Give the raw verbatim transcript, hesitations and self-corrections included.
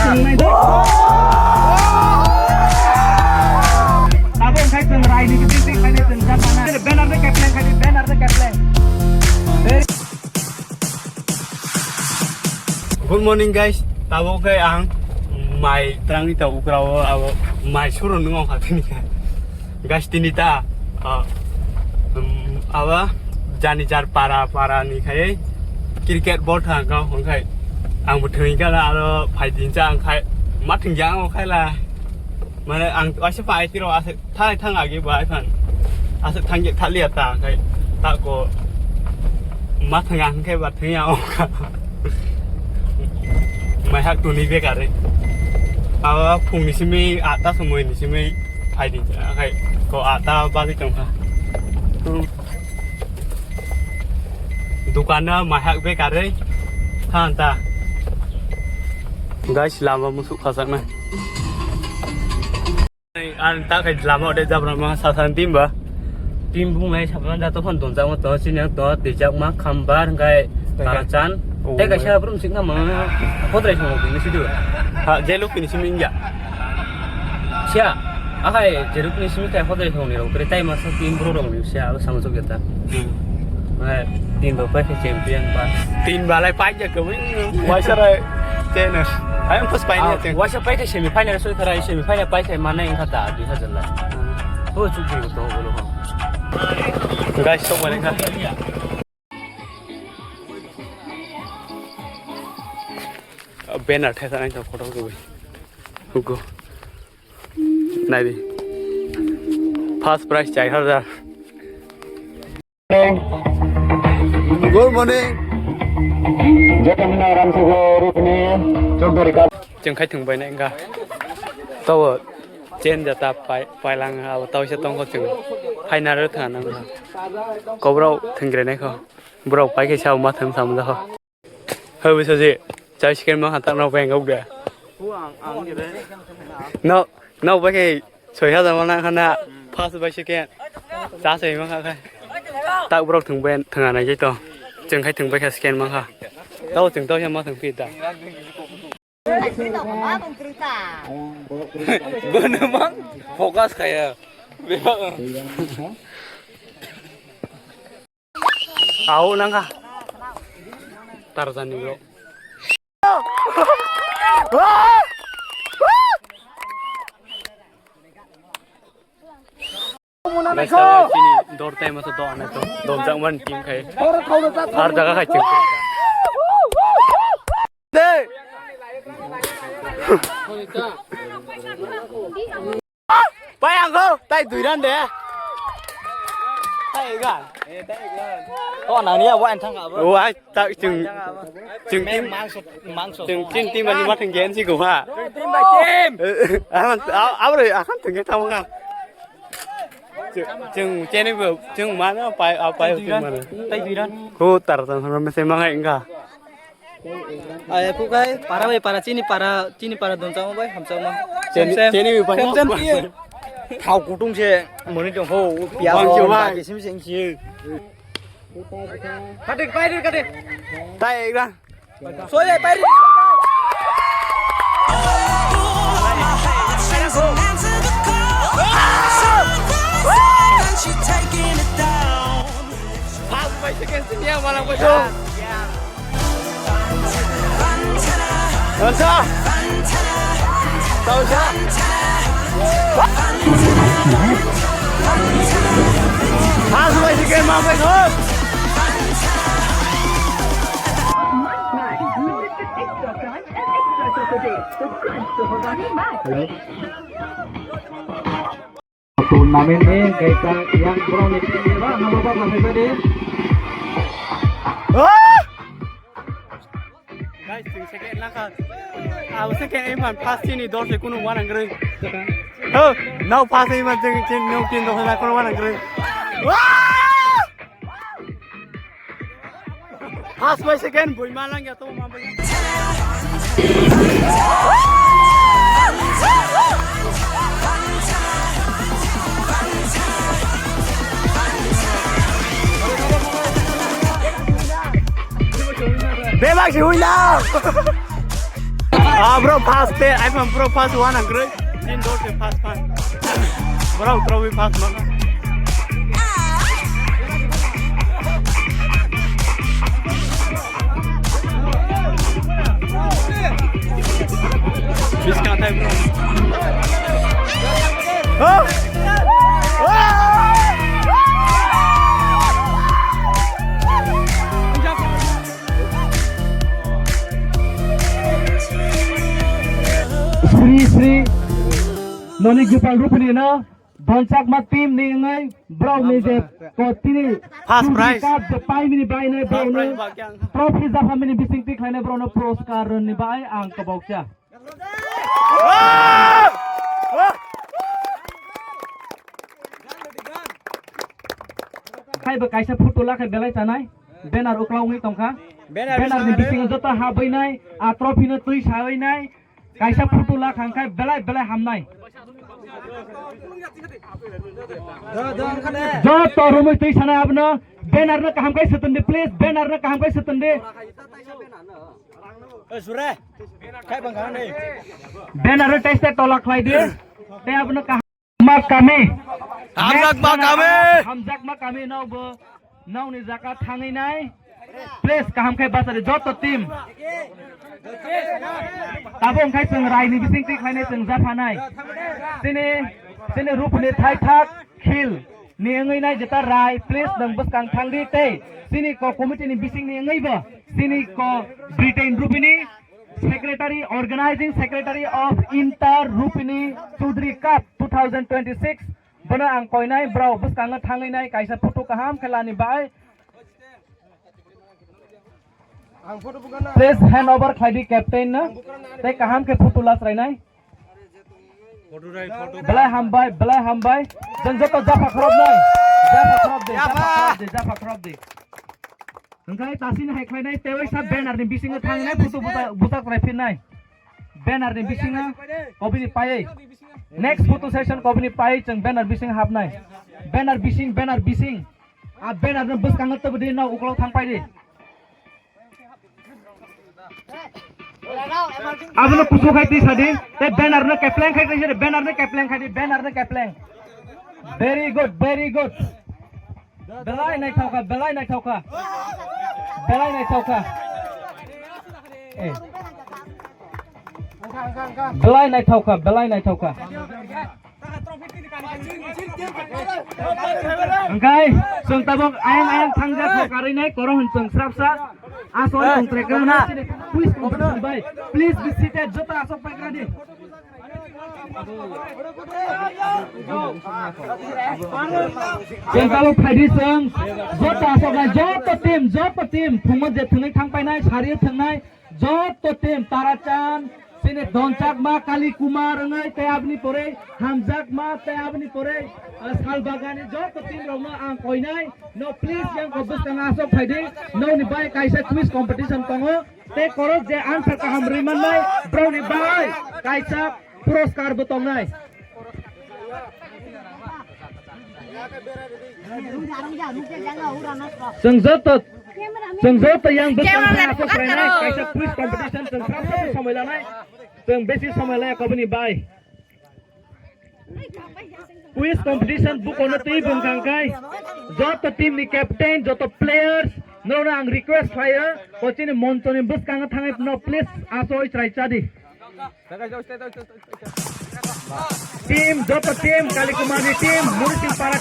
Abo wngkha chwng raini bising twi khainai chwng jak mana. Banner de kepleng khai di, banner de kepleng. Good morning, guys. Tabuk khe ang mai twrangwi ta ukrao abo mai suru nung ongkha tini khe. Guys, tini ta, ah, um, aba jani jar para, para ni khai cricket ball thang kha hwnkhai ang bo thwngwi gala aro phai din cha ang khai ma thwngya ang khai la. Mane ang waisa pai tiro aswk thai thang agi bai phan. Aswk thang ge thali ata khai ta ko ma thwng ang khai ba thwngya ang kha. Mai hak tuni bekar. Aba phung ni simi ata somoi ni simi phai din cha khai ko ata bali tong kha. Dukan na mai hak bekar than ta. Guys, lama musuk khasak na. Ang ta khai lama ode jabra ma sa san team ba. Team bung nai sabna da to phon don jang to sini to tejak ma khambar ngai tarachan. Oh, tei kaisa brum sik na ma. Hodrai song ni sidu. Ha, jelu finish mi inja. Sia. Akai jeruk ni simi kai hodrai song ni rok. Tere tai ma sa team bro rok ni sia abo sang jok ya ta. Hmm. Mai team ba pai champion ba. Team ba lai pai ja ko. Wai sarai. Tennis. Ayang pas pai ni. Waisa pai khe semi final soi kharai, semi final pai khe manai wngkha ta dui hazar la. O chuk di to bolo. Guys, sok mane kha. Banner thai thai to photo ko. Hugo. Nai di. First prize chai hazar. Good morning. Joto hwnwi aram sugo rukni chokdori kal. Chwng khai thwng bai nai wngkha. Tawo chen jata pai, pailang abo tawisa tongkho chwng phaina rw thwng nang kha. Kobrok thwng gre nai kho. Borok pai khe sao ma thwng sam jakho. Hoi bwsa je, chai second ma kha tak nok bai wngkha bwkha. No, nok bai khe soi hazar ma nang kha na, first bai second. Cha soi ma kha khai. Tak borok thwng bai thwng anai jai to. Chwng khai thwng bai kha second ma kha. Tao chwng tao ma thwng phi ta. Bono mang focus khaya. Bebak. Au nangkha. Tarzan ni bro. Guys, tamo chini dor time to do anai to. Dom jang man team khai. Ar jaga khai chwng. De. Pai ang kho, tai dui ran de. Tai ga. Oh, nang ni abo ang thang abo. Oh, ai ta chwng chwng team mangso mangso. Chwng team team bani ma thang gen si go ha. Team by team. Aman abro akan thang ge tamo ka. Chwng chene bo chwng ma na pai a pai chwng ma na. Tai dui ran. Ko tar tan ma se ma ngai ga. Ai, pukai, para bai para, chini para, chini para don chama bai, ham chama. Chini, sem, sem. Chini bai para. Sem, sem, piye. Thau kutung se, moni tong ho, piya bang ho, se bai. Bagi sim sing si. Kate, pai ri, kate. Tai, ekra. Soi, pai ri, soi, pai. First bai second sini ya, malang bai. Tausa! Tausa! First bai second ma bai thon! Extra time and extra Saturday. The crunch to Hogani Max. Hello? Tournament ni kaisa yang pro ni team ni ba, nama ba, nama ba ni. Guys, chwng second langkha. Abo second iman first chini dol se kunu wanang gre. Ho, now first iman chwng, chwng, no team dol se kunu wanang gre. First bai second bui ma lang ya to ma bai. Bebak si hui na. Ah, bro, first te, ai phan bro, first one ang kroi. Tin dor se first fan. Bro, trophy first man. Biskang thai, bro. Sri Sri Noni Gopal Rupini no Donchakma team ni wngwi brok ni je ko tini first prize. Cup je pai mini bai nai brok no trophy japha mini bising tik khlainai brok no puroskar rwni bai ang kobokcha. Khai bo kaisa photo la khai belai chanai. Banner uklau wngwi tongkha. Banner ni bisingo joto habwi nai, a trophy no twi sawi nai. Kaisa photo la khang khai belai belai hamnai. Joto romwi twi sanai abono banner no kaham khai swtwndi, please, banner no kaham khai swtwndi. Banner no tei tei tola khlai di. Tei abono kaham ma kami. Hamjak ma kami. Hamjak ma kami no bo. Nokni jaga thangwi nai. Please, kaham khe bachari joto team. Tabuk khai chwng raini bising twi khlainai chwng japhanai. Chini, chini rupni thaithak khil ni wngwi nai jeta rai. Please, nwng bwskang thangdi tei chini ko committee ni bising ni wngwi bo chini ko Britain rupini secretary, organizing secretary of Inter Rupini Chudri Cup two thousand twenty-six. Bono ang koinai, bro, bwskango thangwi nai kaisa photo kaham khe lani bai. Please hand over khlai di captain no. Tei kaham khe photo lasrai nai. Belai hambai, belai hambai. Jeng joto japha khorop nai. Japha khorop de, japha khorop de, japha khorop de. Hwnkhe tasini hai khlainai, tei waisa banner ni bisingo thangnai, photo buta-, butak rai phinnai. Banner ni bisingo kobini paiwi. Next photo session kobini paiwi chwng banner bising hapnai. Banner bising, banner bising. A banner no bwskango tubudi no ukolog thang paidi. Abono kusu khai twi sadi, tei banner no kepleng khai twi sadi, banner no kepleng khai di, banner no kepleng. Very good, very good. Belai naithokha, belai naithokha. Belai naithokha. Eh. Belai naithokha, belai naithokha. Hwnkhe chwng tabuk ayang ayang thangjak kok karwi nai koro hwn chwng srapsa. Aswk tongtrekha na chini quiz competition bai. Please be seated, joto aswk paikra di. Chwng tabuk phaidi chwng joto aswk nai, joto team, joto team thwngmo je thwngnai thang painai, sari thwngnai, joto team Tarachan, chini Donchakma, Kali Kumar wngwi tei aboni pore Hamjakma tei aboni pore, ah, Salbagani joto team rokno ang koinai, no please yang ko bwskang aswk phaidi, nokni bai kaisa quiz competition tongo. Tei korok je answer kaham rwi mannai, broni bai kaisa puroskar bo tongnai. Chwng joto, chwng joto yang bwskango aswk khlainai, kaisa quiz competition chwng srapsa somoi lanai, chwng besi somoi laya koboni bai. Quiz competition bukono twi bwngkang kai joto team ni captain, joto players, norokno ang request khlaio, kochini monchoni bwskango thangwi no please asoi chwrai chadi. Team, joto team, Kali Kumar ni team, Murising Para.